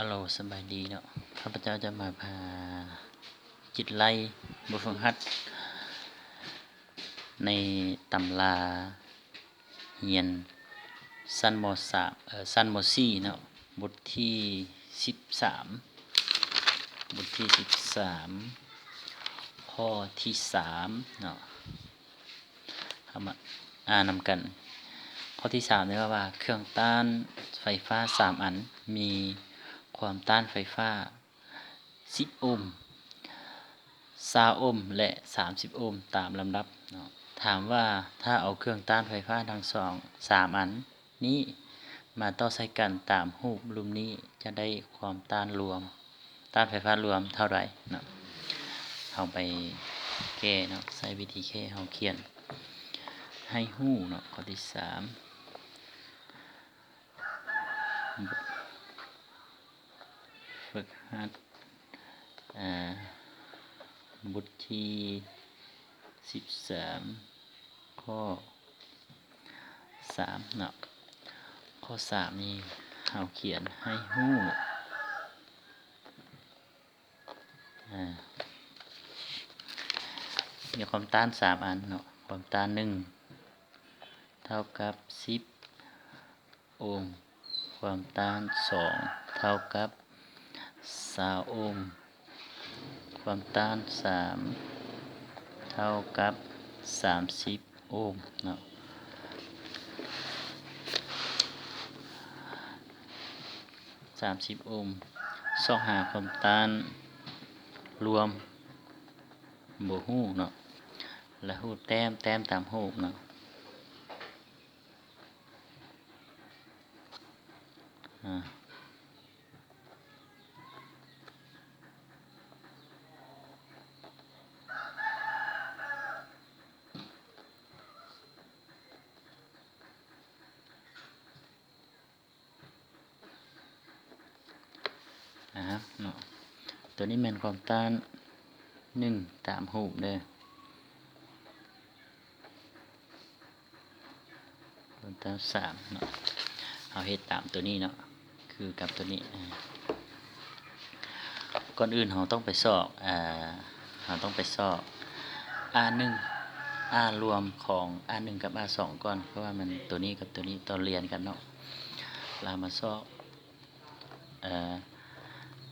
ອາໂລ ສະບາຍດີເນາະ, ຂ້າພະເຈົ້າຈະມາພາຄິດໄລ່ບົດຝຶກຫັດໃນຕຳລາຮຽນຊັ້ນ ມໍສາມ ເອີ ຊັ້ນ ມໍສີ່ເນາະ, ບົດທີສິບສາມ ບົດທີສິບສາມ ຂໍ້ທີສາມເນາະ. ເຮົາມາອ່ານນຳກັນ. ຂໍ້ທີສາມນີ້ເວົ້າວ່າ ເຄື່ອງຕ້ານໄຟຟ້າສາມອັນ ມີຄວາມຕ້ານໄຟຟ້າສິບໂອມ, ຊາວໂອມ ແລະ ສາມສິບໂອມ ຕາມລຳດັບເນາະ. ຖາມວ່າ ຖ້າເອົາເຄື່ອງຕ້ານໄຟຟ້າທັງສອງ ສາມອັນ ນີ້ມາຕໍ່ໃສ່ກັນຕາມຮູບລຸ່ມນີ້ ຈະໄດ້ຄວາມຕ້ານລວມ, ຕ້ານໄຟຟ້າລວມເທົ່າໃດເນາະ? ເຮົາໄປແກ້ເນາະ, ໃຊ້ວິທີແກ້ ເຮົາຂຽນໃຫ້ຮູ້ເນາະ. ຂໍ້ທີສາມ ຝຶກຫັດ ເອີ ບົດທີສິບສາມ ຂໍ້ສາມເນາະ. ຂໍ້ສາມນີ້ເຮົາຂຽນໃຫ້ຮູ້ ອາ ມີຄວາມຕ້ານສາມອັນເນາະ, ຄວາມຕ້ານໜຶ່ງເທົ່າກັບສິບ ໂອມ, ຄວາມຕ້ານສອງເທົ່າກັບຊາວໂອມ, ຄວາມຕ້ານສາມເທົ່າກັບສາມສິບໂອມເນາະ, ສາມສິບໂອມ. ຊອກຫາຄວາມຕ້ານລວມບໍ່ຮູ້ເນາະ, ແລະ ຮູບແຕ້ມ, ແຕ້ມຕາມຮູບເນາະ. ອາ ອາ ເນາະ, ຕົວນີ້ແມ່ນຄວາມຕ້ານໜຶ່ງຕາມຮູບເດີ. ຕົວສາມເນາະ, ເຮົາເຮັດຕາມຕົວນີ້ເນາະ, ຄືກັບຕົວນີ້. ກ່ອນອື່ນເຮົາຕ້ອງໄປຊອກ ເຮົາຕ້ອງໄປຊອກ ອາ ໜຶ່ງ ອາ ລວມຂອງ ອາ ໜຶ່ງ ກັບ ອາ ສອງ ກ່ອນ, ເພາະວ່າມັນ ຕົວນີ້ກັບຕົວນີ້ຕໍ່ລຽນກັນເນາະ. ລະມາຊອກ ອາ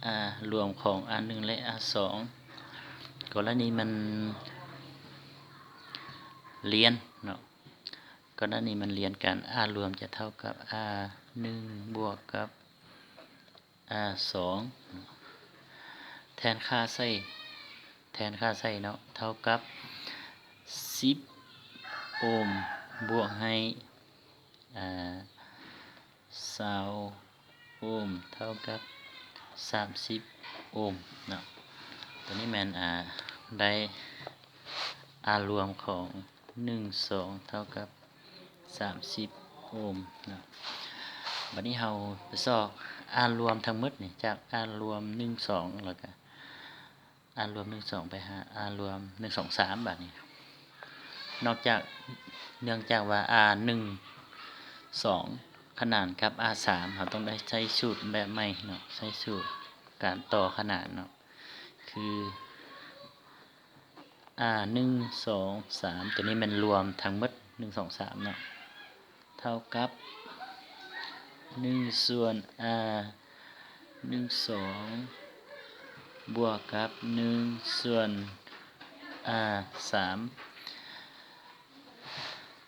ອາ ລວມຂອງ ອາ ໜຶ່ງ ແລະ ອາ ສອງ ກໍລະນີມັນລຽນເນາະ, ກໍລະນີມັນລຽນກັນ ອາ ລວມຈະເທົ່າກັບ ອາ ໜຶ່ງ ບວກກັບ ອາ ສອງ ແທນຄ່າໃສ່ ແທນຄ່າໃສ່ເນາະ ເທົ່າກັບສິບໂອມ ບວກໃຫ້ ອາ ຊາວໂອມ ເທົ່າກັບສາມສິບໂອມເນາະ. ຕົວນີ້ແມ່ນ ອາ ໄດ້ ອາ ລວມຂອງ ໜຶ່ງ ສອງ ເທົ່າກັບສາມສິບໂອມເນາະ. ບັດນີ້ເຮົາໄປຊອກ ອາ ລວມທັງໝົດນີ້ ຈາກ ອາ ລວມ ໜຶ່ງ ສອງ ແລ້ວກະ ອາ ລວມ ໜຶ່ງ ສອງ ໄປຫາ ອາ ລວມ ໜຶ່ງ ສອງ ສາມ ບາດນີ້. ນອກຈາກ ເນື່ອງຈາກວ່າ ອາ ໜຶ່ງ ສອງ ຂະໜານກັບ ອາ ສາມ ເຮົາຕ້ອງໄດ້ໃຊ້ສູດແບບໃໝ່ເນາະ, ໃຊ້ສູດການຕໍ່ຂະໜານເນາະ. ຄື ອາ ໜຶ່ງ ສອງ ສາມ ຕົວນີ້ແມ່ນລວມທັງໝົດ ໜຶ່ງ ສອງ ສາມ ເນາະ ເທົ່າກັບ ໜຶ່ງ ສ່ວນ ອາ ໜຶ່ງ ສອງ ບວກກັບ ໜຶ່ງ ສ່ວນ ອາ ສາມ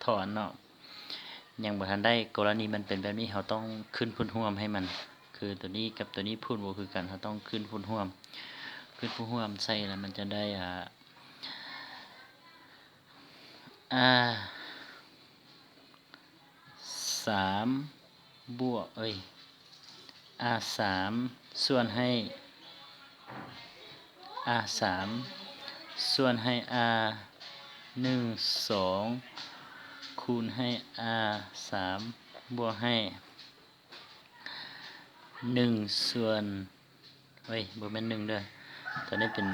ຖອນເນາະ. ຍັງບໍ່ທັນໄດ້, ກໍລະນີມັນເປັນແບບນີ້ ເຮົາຕ້ອງຂຶ້ນພູດຮ່ວມໃຫ້ມັນ, ຄືຕົວນີ້ກັບຕົວນີ້ພູດບໍ່ຄືກັນ ເຮົາຕ້ອງຂຶ້ນພູດຮ່ວມ, ຂຶ້ນພູດຮ່ວມໃສ່ແລ້ວມັນຈະໄດ້ ອາ ອາ ສາມ ບວກ ເອີຍ ອາ ສາມ ສ່ວນໃຫ້ ອາ ສາມ ສ່ວນໃຫ້ ອາ ໜຶ່ງ ສອງ ຄູນໃຫ້ ອາ ສາມ ບວກໃຫ້ ໜຶ່ງ ສ່ວນ ເອີຍ ບໍ່ແມ່ນ ໜຶ່ງ ເດີ, ຕົວນີ້ເປັນ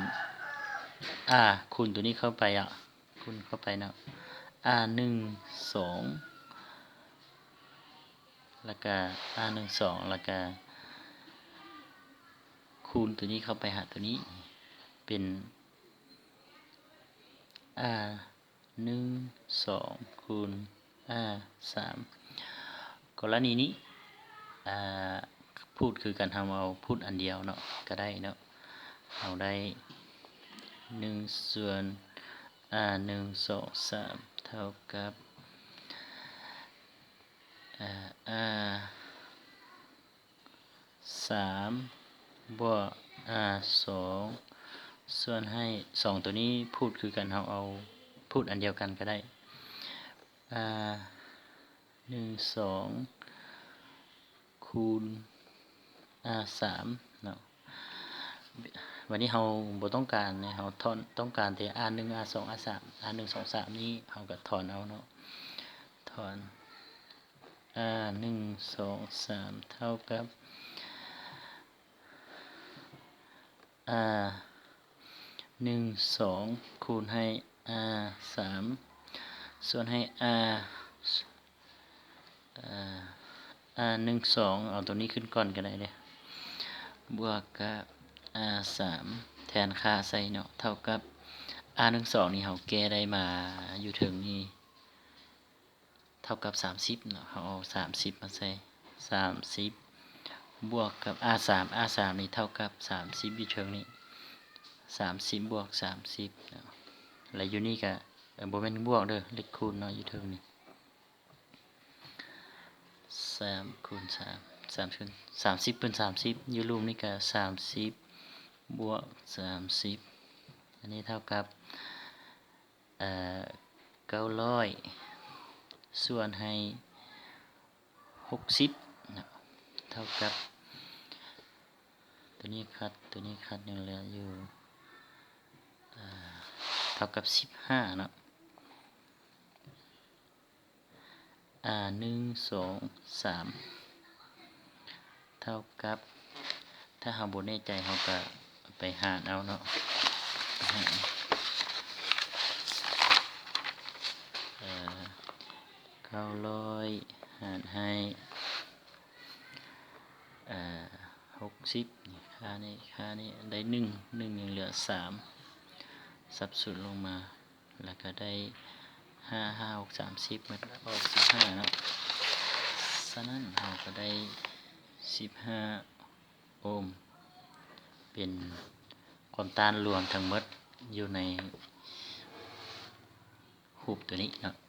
ອາ ຄູນຕົວນີ້ເຂົ້າໄປ ອາ ຄູນເຂົ້າໄປເນາະ ອາ ໜຶ່ງ ສອງ ແລ້ວກະ ອາ ໜຶ່ງ ສອງ ແລ້ວກະ ຄູນຕົວນີ້ເຂົ້າໄປຫາຕົວນີ້ ເປັນ R ໜຶ່ງ ສອງ ຄູນ R ສາມ. ກໍລະນີນີ້ ອາ ພູດຄືກັນ ເຮົາເອົາພູດອັນດຽວເນາະ ກໍໄດ້ເນາະ. ເຮົາໄດ້ ໜຶ່ງ ສ່ວນ R ໜຶ່ງ ສອງ ສາມ ເທົ່າກັບ ອາ R ສາມ ບວກ R ສອງ ສ່ວນໃຫ້ ສອງ ຕົວນີ້ພູດຄືກັນ ເຮົາເອົາພູດອັນດຽວກັນກໍໄດ້ R ໜຶ່ງ ສອງ ຄູນ R ສາມເນາະ. ບາດນີ້ເຮົາບໍ່ຕ້ອງການ ເຮົາຖອນ ຕ້ອງການແຕ່ R ໜຶ່ງ R ສອງ R ສາມ R ໜຶ່ງ ສອງ ສາມ ນີ້ເຮົາກໍຖອນເອົາເນາະ ຖອນ R ໜຶ່ງ ສອງ ສາມ ເທົ່າກັບ R ໜຶ່ງ ສອງ ຄູນໃຫ້ R ສາມ ສ່ວນໃຫ້ R ອາ R ໜຶ່ງ ສອງ ເອົາຕົວນີ້ຂຶ້ນກ່ອນກໍໄດ້ເດ້ ບວກກັບ R ສາມ ແທນຄ່າໃສ່ເນາະ ເທົ່າກັບ R ໜຶ່ງ ສອງ ນີ້ເຮົາແກ້ໄດ້ມາຢູ່ເທິງນີ້ ເທົ່າກັບສາມສິບເນາະ ເຮົາເອົາສາມສິບມາໃສ່ ສາມສິບ ບວກກັບ R ສາມ R ສາມ ນີ້ເທົ່າກັບສາມສິບ ຢູ່ເທິງນີ້ ສາມສິບ ບວກ ສາມສິບເນາະ ແລະ ຢູ່ນີ້ກະ ເອີ ບໍ່ແມ່ນບວກເດີ ເລກຄູນເນາະ ຢູ່ເທິງນີ້ ສາມຄູນສາມ ສາມຄູນ ສາມສິບຄູນສາມສິບ ຢູ່ລຸ່ມນີ້ກະ ສາມສິບ ບວກ ສາມສິບ ອັນນີ້ເທົ່າກັບ ເອີ ເກົ້າຮ້ອຍ ສ່ວນໃຫ້ ຫົກສິບເນາະ ເທົ່າກັບ ຕົວນີ້ຄັດ ຕົວນີ້ຄັດ ຍັງເຫຼືອຢູ່ ເອີ ເທົ່າກັບສິບຫ້າເນາະ ອາ ໜຶ່ງ ສອງ ສາມ ເທົ່າກັບ ຖ້າເຮົາບໍ່ແນ່ໃຈ ເຮົາກະໄປຫານເອົາເນາະ ຫານ ເອີ ເກົ້າຮ້ອຍ ຫານໃຫ້ ເອີ ຫົກສິບ ຄ່ານີ້ ຄ່ານີ້ໄດ້ໜຶ່ງ ໜຶ່ງ ຍັງເຫຼືອສາມ ສັບສູນລົງມາ ແລ້ວກະໄດ້ຫ້າ ຫ້າ ຫົກ ສາມສິບ ມັນອອກສິບຫ້າເນາະ ສະນັ້ນເຮົາກະໄດ້ສິບຫ້າໂອມ ເປັນຄວາມຕ້ານລວມທັງໝົດຢູ່ໃນຮູບຕົວນີ້ເນາະ.